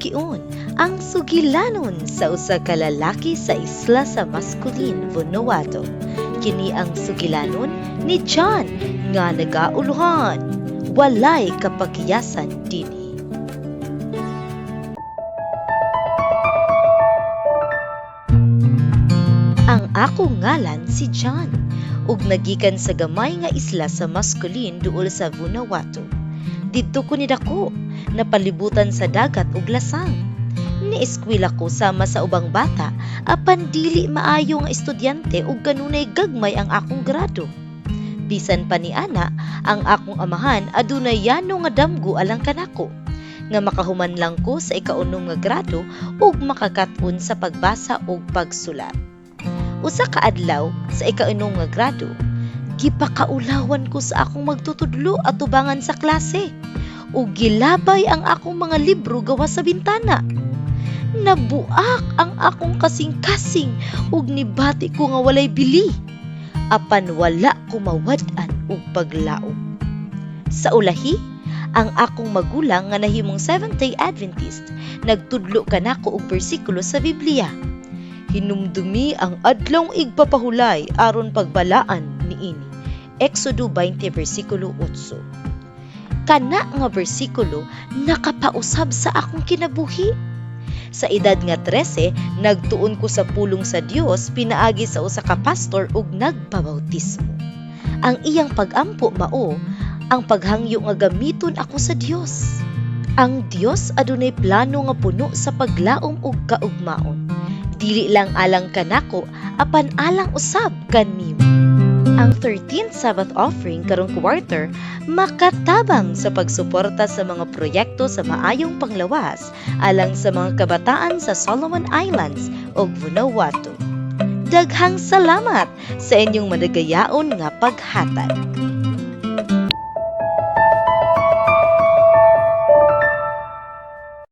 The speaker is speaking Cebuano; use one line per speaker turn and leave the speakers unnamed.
sugion ang sugilanon sa usa ka lalaki sa isla sa Maskulin, Vanuatu. Kini ang sugilanon ni John nga nagauluhan. Walay kapakyasan dinhi. Ang akong ngalan si John ug nagikan sa gamay nga isla sa Maskulin duol sa Vanuatu. Didto ko nidako, napalibutan sa dagat ug lasang. Nieskwela ko sama sa ubang bata apan dili maayo nga estudyante ug kanunay gagmay ang akong grado. Bisan pa niana, ang akong amahan adunay yano nga damgo alang kanako nga makahuman lang ko sa ikaunom nga grado ug makakat-on sa pagbasa ug pagsulat. Usa ka adlaw sa ikaunom nga grado, gipakaulawan ko sa akong magtutudlo atubangan sa klase ug gilabay ang akong mga libro gawas sa bintana. Nabuak ang akong kasing-kasing ug nibati ko nga walay bili. Apan wala ko mawad-an og paglaom. Sa ulahi, ang akong magulang nga nahimong Seventh-day Adventist nagtudlo kanako og bersikulo sa Biblia. Hinumdumi ang adlawng igpapahulay aron pagbalaan niini. Exodo 20 versikulo 8. Kana nga bersikulo nakapausab sa akong kinabuhi. Sa edad nga 13, nagtuon ko sa pulong sa Dios pinaagi sa usa ka pastor ug nagpabautismo. Ang iyang pagampo mao ang paghangyo nga gamiton ako sa Dios. Ang Dios adunay plano nga puno sa paglaom ug kaugmaon. Dili lang alang kanako apan alang usab kanimo. Ang 13th Sabbath offering karong quarter makatabang sa pagsuporta sa mga proyekto sa maayong panglawas alang sa mga kabataan sa Solomon Islands ug Vanuatu. Daghang salamat sa inyong madagayaon nga paghatag.